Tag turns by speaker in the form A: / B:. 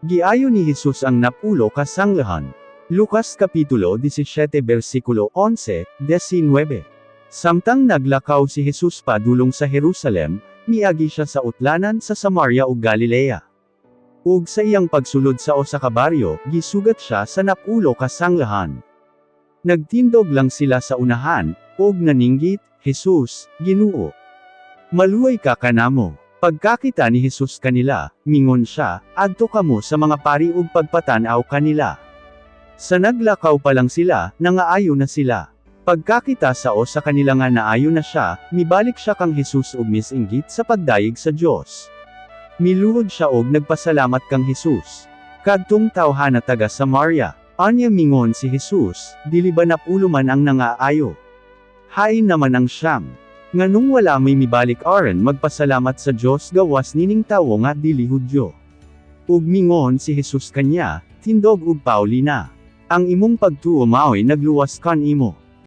A: Giayo ni Jesus ang napulo ka sanglahan. Lucas Kapitulo 17 versikulo 11, 19. Samtang naglakaw si Jesus padulong sa Jerusalem, miagi siya sa utlanan sa Samaria ug Galilea. Ug sa iyang pagsulod sa usa ka baryo, gisugat siya sa napulo ka sanglahan. Nagtindog lang sila sa unahan, ug naninggit, "Jesus, Ginoo, maluoy ka kanamo." Pagkakita ni Jesus kanila, mingon siya, "Adto kamo sa mga pari ug pagpatan-aw kanila." Sa naglakaw pa lang sila, nangaayo na sila. Pagkakita sa usa kanila nga naayo na siya, mibalik siya kang Jesus ug misinggit sa pagdayeg sa Dios. Miluhod siya og nagpasalamat kang Jesus. Kadtong tawhana taga Samaria. Anya mingon si Jesus, "Dili ba napulo man ang nangaayo? Hain naman ang 9? Nganong wala may mibalik aron magpasalamat sa Dios gawas nining tawo nga dili Hudyo?" Ug mingon si Jesus kanya, "Tindog ug pauli na. Ang imong pagtuo maoy nagluwas kan imo."